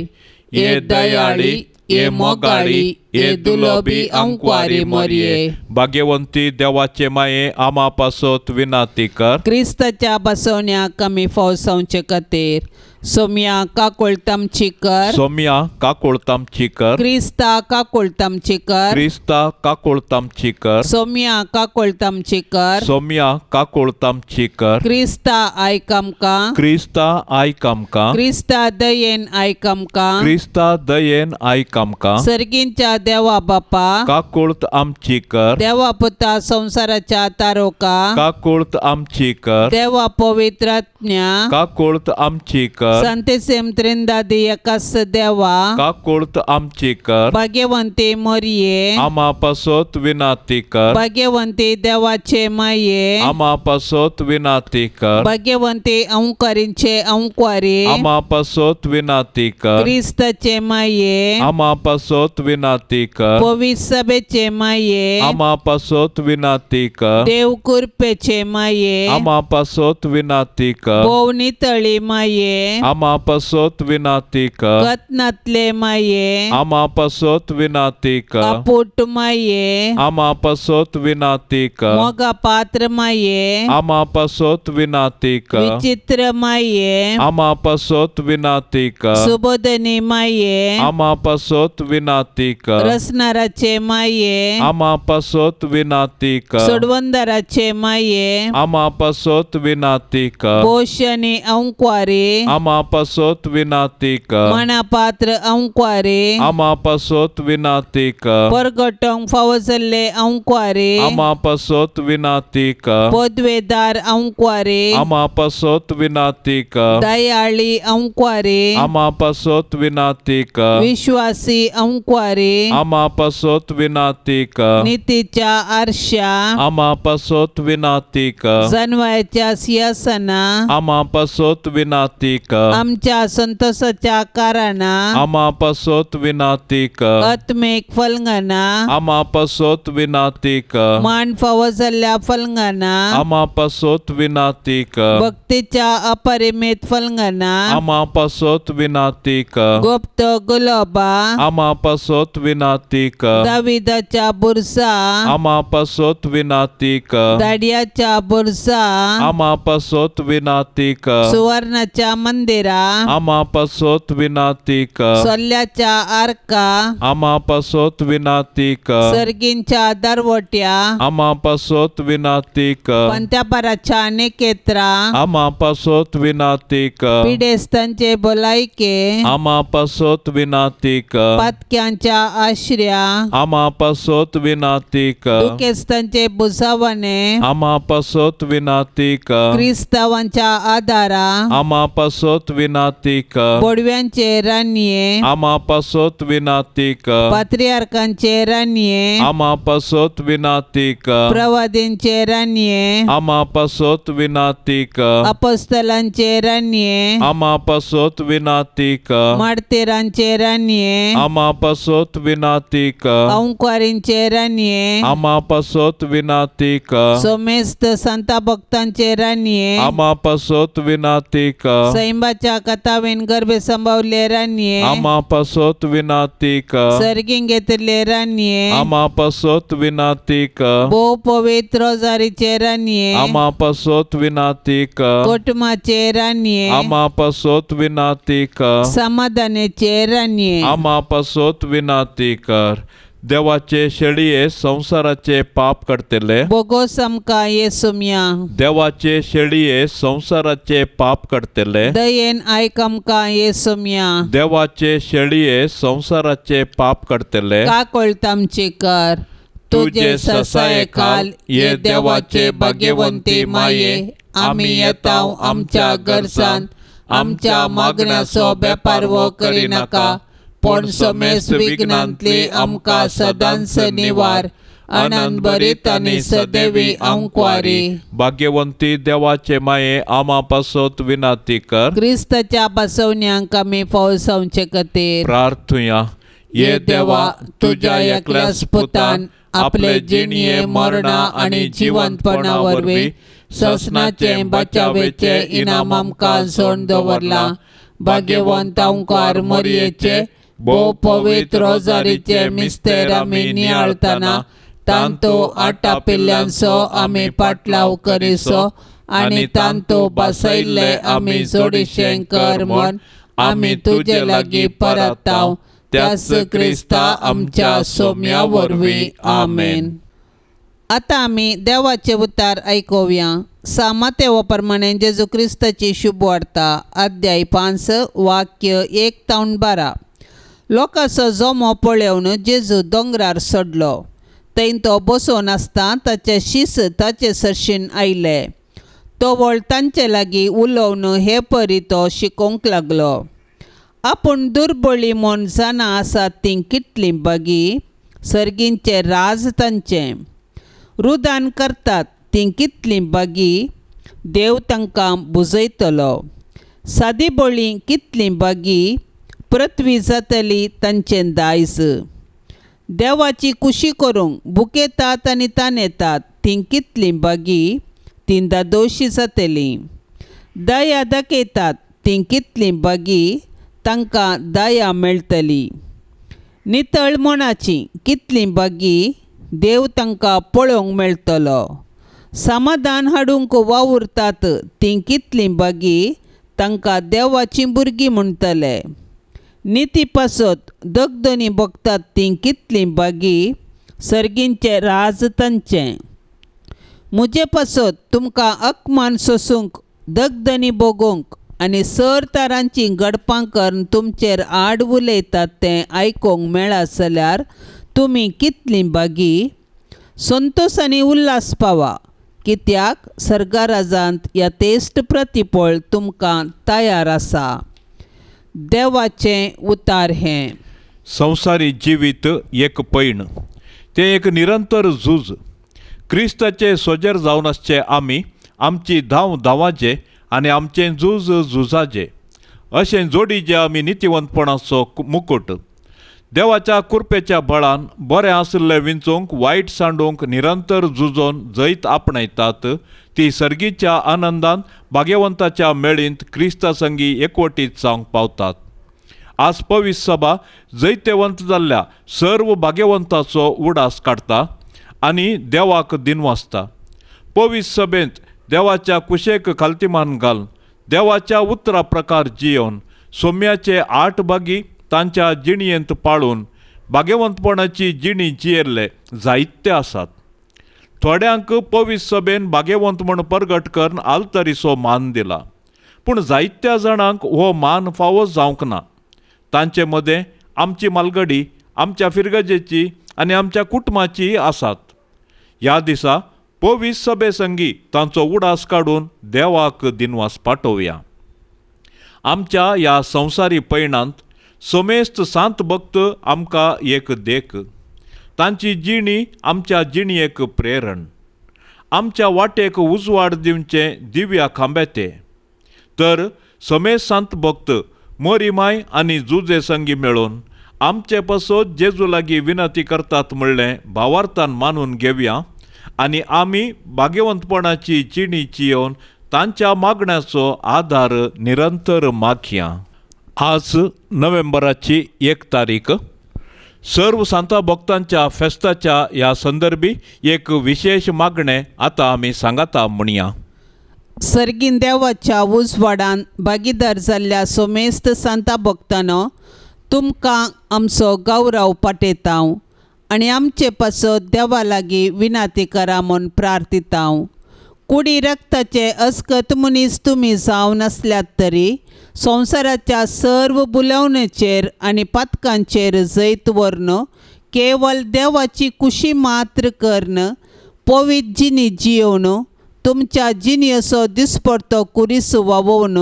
हे दयाळी, हे मोगाळी, हे दुलोबी अंकवारी मोरये, भाग्यवंती देवाचे माये, आमा पासत विनाती कर. क्रिस्ताच्या बसवण्याक आमी फौसावचे खातीर सोम्या काकुळतामची कर. सोम्या काकुळतामची कर. क्रिस्ता काकुळतामची कर. क्रिस्ता काकुळतामची कर. सोम्या काकुळतामची कर. सोम्या काकुळतामची कर. क्रिस्ता आयक आमकां. क्रिस्ता आयक आमकां. क्रिस्ता दयेन आयक आमकां. क्रिस्ता दयेन आयक आमकां. सर्गींच्या देवा बापा, काकुळत आमची कर। देवा पुता संसाराच्या तारोका, काकुळत आमची कर। देवा पवित्र आत्म्या, काकुळत आमची कर। संतेसेम त्रिंदादी एकास देवा, काकुळत आमची कर। भाग्यवंती मोरये, आमा पासत विनाती कर। भाग्यवंती देवाचे माये, आमा पासत विनाती कर। भाग्यवंती अंकारींचे अंकुआरी, आमा पासत विनाती कर। क्रिस्ताचे माये, आमा पासत विनाती कर। पवित्र सभेचे माये, आमा पासत विनाती कर। देव कृपेचे माये, आमा पासत विनाती कर। भोव नितळी माये, आमा पासत विनाती कर। कत्नातले माये, आमा पासत विनाती कर। अपुट माये, आमा पासत विनाती कर। मोगा पात्र माये, आमा पासत विनाती कर। विचित्र माये, आमा पासत विनाती कर। सुबोधनी माये, आमा पासत विनाती कर। रसनाराचे माये, आमा पासत विनाती कर। सोडवंदराचे माये, आमा पासत विनाती कर। पोषणी अंकुआरी, आमा पासत विनाती कर। मनापात्र अंकुआरी, आमा पासत विनाती कर। परगटोंक फावो जाल्ले अंकुआरी, आमा पासत विनाती कर। पदवेदार अंकुआरी, आमा पासत विनाती कर। दयाळी अंकुआरी, आमा पासत विनाती कर। विश्वासी अंकुआरी, आमा पासत विनाती कर। नितीच्या आरशा, आमा पासत विनाती कर। जनवायच्या सिंहासना, आमा पासत विनाती कर। आमच्या संतोषाच्या कारणां, आमा पासत विनाती कर। आत्मीक फलंगना, आमा पासत विनाती कर। मान फावो जाल्ल्या फलंगना, आमा पासत विनाती कर। भक्तीच्या अपरिमित फलंगना, आमा पासत विनाती कर। गुप्त गुलाबा, आमा पासत विनाती कर। दाविदाच्या बुरसा, आमा पासत विनाती कर। दाडियाच्या बुरसा, आमा पासत विनाती कर। सुवर्णाच्या मंदिरा, आमा पासत विनाती कर। सोल्ल्याच्या आर्का, आमा पासत विनाती कर। सर्गींच्या दरवट्या, आमा पासत विनाती कर। पंत्यापराच्या निकेत्रा, आमा पासत विनाती कर। पिडेस्तांचे भलायके, आमा पासत विनाती कर। पातक्यांच्या आश्र्या, आमा पासत विनाती कर। दुखेस्तांचे बुसावणे, आमा पासत विनाती कर। क्रिस्तावांच्या आदारा, आमा पासत विनाती कर। बोडव्यांचे रानये, आमा पासत विनाती कर। पात्रियार्कांचे रानये, आमा पासत विनाती कर। प्रवादींचे रानये, आमा पासत विनाती कर। अपोस्तलांचे रानये, आमा पासत विनाती कर। मार्तीरांचे रानये, आमा पासत विनाती कर। अंकुआरींचे रानये, आमा पासत विनाती कर। सोमेस्त संता भक्तांचे रानये, आमा पासत विनाती कर। सैंबाच्या कथावेन गर्भे संभावले रानये, आमा पासत विनाती कर। सर्गीं घेतिल्ले रानये, आमा पासत विनाती कर। भोव पवित्र रोजारीचे रानये, आमा पासत विनाती कर। कुटुंबाचे रानये, आमा पासत विनाती कर। समाधानाचे रानये, आमा पासत विनाती कर। देवाचे शेळये संवसाराचे पाप काडटले। बोगोस आमकां येसुम्या, देवाचे शेळये संवसाराचे पाप काडटले। दयेन आयक आमकां येसुम्या, देवाचे शेळये संवसाराचे पाप काडटले। काकळत आमची कर। तुजे ससाये खाल ये देवाचे भाग्यवंती माये, आमी येता आमच्या गरजान, आमच्या मागण्याचो बेपारवो करिनाका, पूण समेस्त विघ्नांतली आमकां सदांच निवार। आनंद भरीत आनी सदैवी अंकवारी। भाग्यवंती देवाचे माये आमा पासत विनाती कर। क्रिस्ताच्या बसवण्यांक आमी फावसावचे खातीर प्रार्थुया। ये देवा, तुज्या एकल्याच पुतान आपले जिणये मरणा आनी जिवंतपणा वरवीं ससनाचे बचावेचे इनाम आमकां सोड दवरलां। भाग्यवंत अंकार मोरयेचे भोव पवित्र रोजारीचे मिस्तेर आमी नियाळतना तांतो आटापिल्ल्यांचो आमी पाटलाव करिसो आनी तांतो बसयल्ले आमी जोडीशें कर म्हण आमी तुजे लागीं परताव त्याच क्रिस्ता आमच्या सोम्या वरवीं. आमेन. आतां आमी देवाचे उतार आयकुया. सामातेवा प्रमाणे जेजू क्रिस्ताची शुभ वार्ता, अध्याय 5 वाक्य 1 ते 12. लोकांचो जमो पळोवन जेजू दोंगरार चडलो. थंय तो बसून आसता ताचे शीस ताचे सरशीन आयले. तवळ तांचे लागीं उलोवन हे परी तो शिकोवंक लागलो. आपूण दुर्बळी म्हूण जाणां आसात तीं कितलीं बागी, सर्गींचें राज तांचें. रुदान करतात तीं कितलीं बागी, देव तांकां बुजयतलो. सादी बळी कितलीं बागी, पृथ्वी जातली तांचें दायज. देवाची कुशी करूंक भुकेतात आनी तानेतात तीं कितलीं बागी, तीं दादोशी जातलीं. दया दाखयतात तीं कितलीं बागी, तांकां दया मेळटली. नितळ मनाची कितलीं बागी, देव तांकां पळोवंक मेळटलो. समाधान हाडूंक वावुरतात तीं कितलीं बागी, तांकां देवाचीं भुरगीं म्हणटले. निती पासत दगदनी भोगतात तीं कितलीं बागी, सर्गींचें राज तांचें. म्हजे पासत तुमकां अपमान सोसूंक, दगदनी भोगूंक आनी सर तरांचीं गडपां करून तुमचेर आड उलयतात तें आयकूंक मेळत जाल्यार तुमी कितलीं बागी. संतोश आनी उल्हास पावा, कित्याक सर्गराजांत यथेश्ट प्रतिफळ तुमकां तयार आसा. देवाचें उतार हें. संवसारी जिवीत एक पैण, तें एक निरंतर झूज. क्रिस्ताचे सोजेर जावन आसचे आमी आमची धांव धांवाचे आनी आमचें झूज झुजाचें अशें जोडीचे आमी नितिवंतपणाचो मुकूट. देवाच्या कुरपेच्या बळान बरें आशिल्लें विंचूंक, वायट सांडूंक निरंतर झुजोन जैत आपणायतात ती सर्गीच्या आनंदान भाग्यवंताच्या मेळींत क्रिस्ता संगी एकवटीत जावंक पावतात. आज पवित्र सभा जैतेवंत जाल्ल्या सर्व भाग्यवंताचो उडास काडटा आनी देवाक दिनवासता. पवित्र सभेंत देवाच्या कुशेक खालतीमान घालून देवाच्या उतरा प्रकार जियोवन सोम्याचे 8 भागी तांच्या जिणयेंत पाळून भाग्यवंतपणाची जिणी जियेल्ले जायते आसात. थोड्यांक पवित्र सभेन भाग्यवंत म्हूण परगट करून आल्तरीचो मान दिला, पूण जायत्या जाणांक हो मान फावो जावंक ना. तांचे मदें आमची मालगडी, आमच्या फिरगजेची आनी आमच्या कुटुंबाचीय आसात. ह्या दिसा पवित्र सभे संगी तांचो उडास काडून देवाक दिनवास पाठोवया. आमच्या ह्या संवसारी पयणांत समेस्त सांत भक्त आमकां एक देख, तांची जिणी आमच्या जिणयेक प्रेरण, आमच्या वाटेक उजवाड दिवचें दिव्या खांबे ते. तर समेस्त सांत भक्त मोरीमाय आनी जुजे संगी मेळून आमचे पासत जेजू लागीं विनंती करतात म्हणलें भावार्थान मानून घेवया आनी आमी भाग्यवंतपणाची जिणी जियोवन तांच्या मागण्याचो आदार निरंतर मागया. आज नोव्हेंबराची 1 तारीख. सर्व सांता भक्तांच्या फेस्ताच्या ह्या संदर्भी एक विशेष मागणें आतां आमी सांगाता म्हणया. सर्गीन देवाच्या उजवाडान भागीदार जाल्ल्या सोमेस्त सांता भक्तानो, तुमकां आमचो गौरव पाठयता आनी आमचे पासत देवा लागीं विनंती करा म्हूण प्रार्थिता. कुडी रक्ताचे अस्कत मनीस तुमी जावन आसल्यात तरी संवसाराच्या सर्व बुलवणेचेर आनी पातकांचेर जैत व्हरून केवल देवाची कुशी मात्र करून पवित्र जिणी जियोवन तुमच्या जिणयेचो दिसपडतो कुरीस वावोवन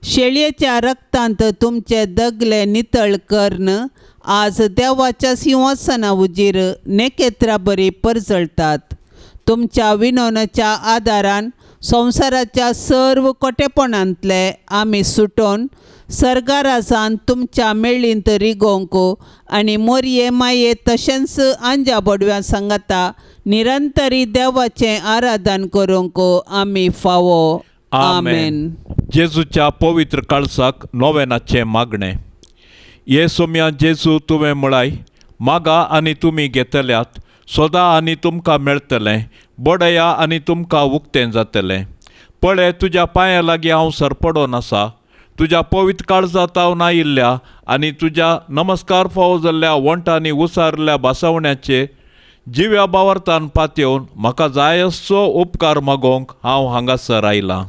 शेळयेच्या रक्तांत तुमचे दगले नितळ करून आज देवाच्या सिंहासना उजीर नेकेत्रा बरी परजळतात. तुमच्या विनोनाच्या आदारान संवसाराच्या सर्व कोटेपणांतले आमी सुटोवन सर्गाराजान तुमच्या मेळींत रिगोवंक आनी मोरये माये तशेंच आंजा बोडव्या सांगाता निरंतरी देवाचें आराधन करूंक आमी फावो. आमेन. जेजूच्या पवित्र काळसाक नोवेनाचें मागणें. ये सोम्या जेजू, तुवें म्हळाय, मागा आनी तुमी घेतल्यात, सोदा आनी तुमकां मेळटलें, बडया आनी तुमकां उक्तें जातलें. पळय, तुज्या पांया लागीं हांव सरपडोन आसा, तुज्या पवित्र काळजांत हांव आयिल्ल्या आनी तुज्या नमस्कार फावो जाल्ल्या वंटांनी उसारल्या भासावण्याचे जिव्या बावरतान पातयेवन म्हाका जाय असो उपकार मागोवंक हांव हांगासर आयलां.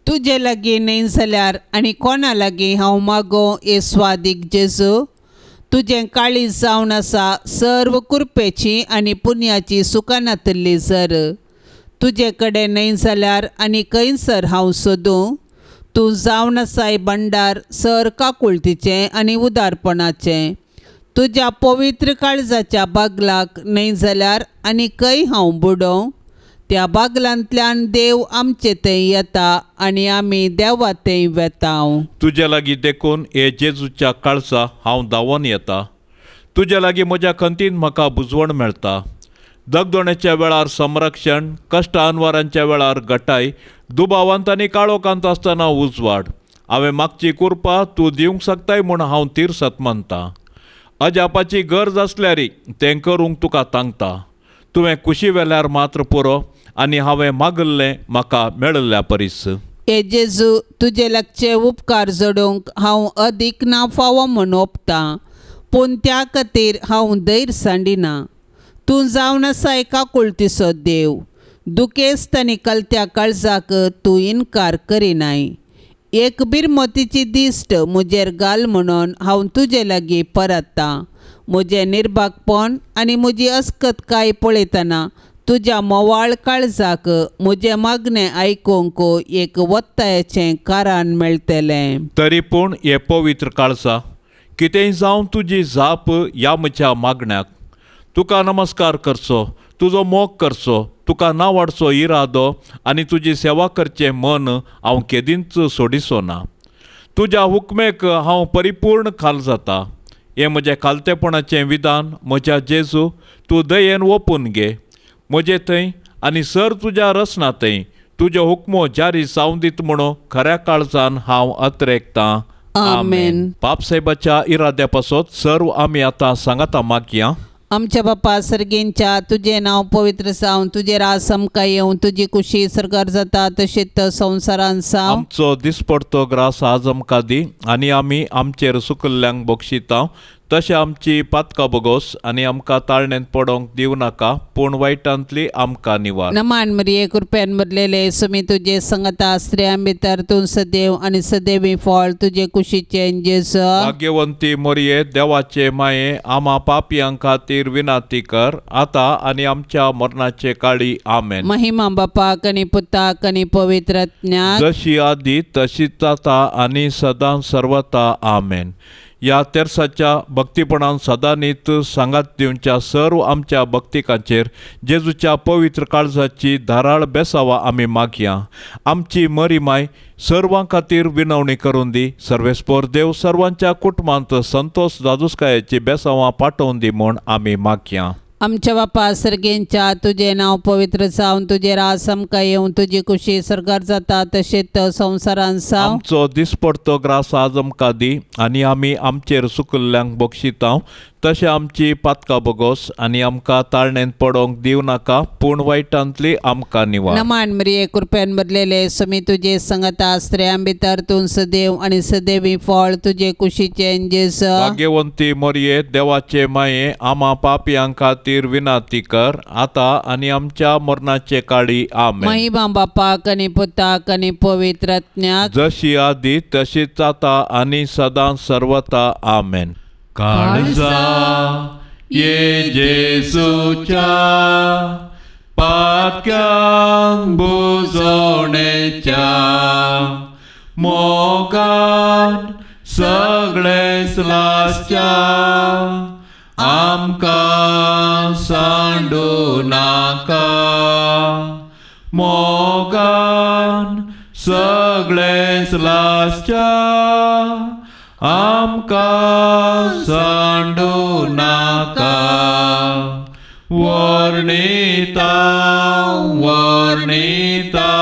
तुजे लागीं न्हय जाल्यार आनी कोणा लागीं हांव मागो हे स्वादीक जेजू, तुजें काळीज जावन आसा सर्व कुरपेची आनी पुण्याची सुकानातल्ली जर. तुजे कडेन न्हय जाल्यार आनी खंयसर हांव सोदूं? तूं जावन आसाय भंडार सर काकुळतीचें आनी उदारपणाचें. तुज्या पवित्र काळजाच्या बागलाक न्हय जाल्यार आनी खंय हांव बुडोवं? त्या बागलांतल्यान देव आमचे थंय येता आनी आमी देवा थंय वेता. तुजे लागीं देखून हे जेजूच्या काळजा हांव धांवोन येता. तुजे लागीं म्हज्या खंतीन म्हाका बुजवण मेळटा. दगदोण्याच्या वेळार संरक्षण, कश्ट अनवारांच्या वेळार गटाय, दुबावांत आनी काळोखांत आसतना उजवाड. हांवें मागची कुरपा तूं दिवंक शकताय म्हूण हांव तीर्सत मानता. अजापाची गरज आसल्यारय तें करूंक तुका तांकता. तुवें कुशी वेल्यार मात्र पुरो आनी हांवें मागल्लें म्हाका मेळिल्ल्या परीस. हे जेजू, तुजे लागचे उपकार जोडूंक हांव अदीक ना फावो म्हूण ओपतां, पूण त्या खातीर हांव धैर्य सांडिना. तूं जावन आसाय काकुळतीचो देव. दुखेस्त आनी कलत्या काळजाक तूं इनकार करिनाय. एक बिरमतीची दिश्ट म्हजेर घाल म्हणून हांव तुजे लागीं परततां. म्हजें निर्भागपण आनी म्हजी अस्कतकाय पळयतना तुज्या मोवाळ काळजाक म्हजें मागणें आयकूंक एक वत्तायाचें कारण मेळटलें. तरी पूण हे पवित्र काळजा, कितेंय जावं तुजी जाप ह्या म्हज्या मागण्याक. तुका नमस्कार करचो, तुजो मोग करचो, तुका नावाडचो इरादो आनी तुजी सेवा करचें मन हांव केदींच सोडिसो ना. तुज्या हुकमेक हांव परिपूर्ण खाल जाता. हें म्हजें खालतेपणाचें विधान म्हज्या जेजू, तूं दयेन ओपून घे. म्हजे थंय आनी सर तुज्या रसना थंय तुज्यो हुकमो जारी जावं दीत म्हणून खऱ्या काळजान हांव अत्रेकतां. आमेन. बापसाहेबाच्या इराद्या पासत सर्व आमी आतां सांगाता मागया. आमच्या बापा सर्गींच्या, तुजें नांव पवित्र जावं, तुजें राज आमकां येवं, तुजी कुशी सर्गार जाता तशीच संवसारान जावं. आमचो दिसपडतो ग्रास आज आमकां दी आनी आमी आमचेर सुकल्ल्यांक बक्षिता तशें आमची पातकां बोगोस आनी आमकां ताळणेंत पडोंक दिवं नाका, पूण वायटांतली आमकां निवार. नमान मरिये, कृपेन भरलेले, सुमी तुजे संगता, स्त्रियां भितर तूं सदैव आनी सदैवी फळ तुजे कुशीचें जेजू. भाग्यवंती मोरये, देवाचे माये, आमा पापयां खातीर विनाती कर आतां आनी आमच्या मरणाचे काळी. आमेन. महिमा बापाक आनी पुताक आनी पवित्र आत्म्याक, जशी आदी तशीच आतां आनी सदां सर्वता. आमेन. ह्या तेर्साच्या भक्तीपणान सदांनीत सांगात दिवच्या सर्व आमच्या भक्तिकांचेर जेजूच्या पवित्र काळजाची धाराळ बेसावा आमी मागया. आमची मरी माय सर्वां खातीर विनवणी करून दी. सर्वेस्पोर देव सर्वांच्या कुटुंबांत संतोष दादुसकायाची बेसावां पाठोवन दी म्हूण आमी मागया. आमच्या बापा सर्गेंच्या, तुजें नांव पवित्र जावं, तुजें राज आमकां येवं, तुजी कुशी सर्गार जाता तशीच संवसारान जावं. आमचो दिसपडतो ग्रास आज आमकां दी आनी आमी आमचेर सुकल्ल्यांक बक्षिता तशें आमची पातकां बोगोस आनी आमकां ताळणेंत पडोंक दिवं नाका, पूण वायटांतली आमकां निवार. नमान मरिये, कृपेन भरलेले, सुमी तुजे संगता, स्त्रियां भितर तूं सदैव आनी सदैवी फळ तुजे कुशीचें जेजू. भाग्यवंती मोरये, देवाचे माये, आमा पापयां खातीर विनाती कर आतां आनी आमच्या मरणाचे काळी. आमेन. महिमा बापाक आनी पुताक आनी पवित्र आत्म्याक, जशी आदी तशीच आतां आनी सदां सर्वता. आमेन. काळजा ये जेजूच्या पातक्यांक बुजवणेच्या मोगान सगळेच लासच्या आमकां सांडू नाका. मोगान सगळेच लासच्या आमकां सांडू नाका. वर्णिता वर्णिता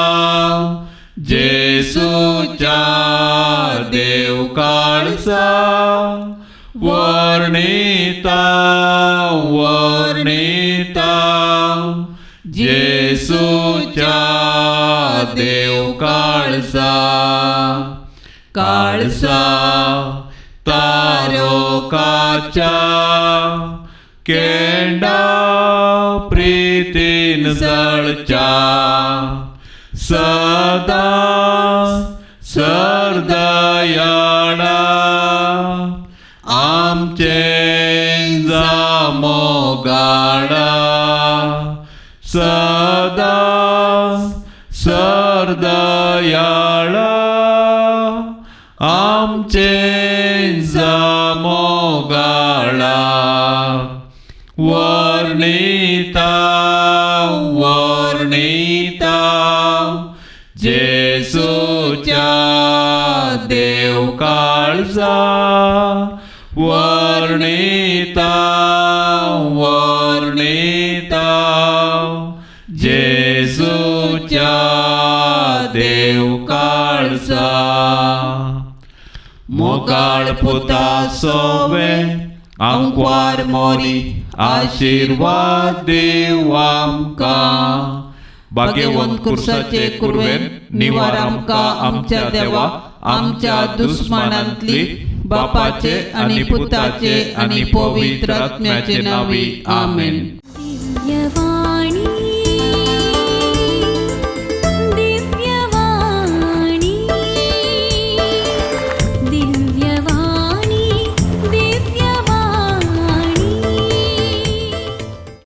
जेजूच्या देव काळजा, वर्णिता वर्णिता जेजूच्या देव काळजा. काळजा तारोकाच्या केंडा प्रीतीन जळच्या सदा सरदयाळा आमचे मोगाळा सदा सरदयाळा आमचे मोगाळा वर्णिता वर्णिता जेसूच्या देव काळजा वर्णिता वर्णिता जेसूच्या देव काळजा मोगाळ पुता सोवे आंकवार मोरी आशीर्वाद देव आमकां भाग्यवंत कुर्साचे कुर्वेन निवार आमकां आमच्या देवा आमच्या दुस्मानांतली बापाचे आनी पुताचे आनी पवित्र आत्म्याचे नावी आमेन. दिव्यवाणी, दिव्यवाणी, दिव्यवाणी.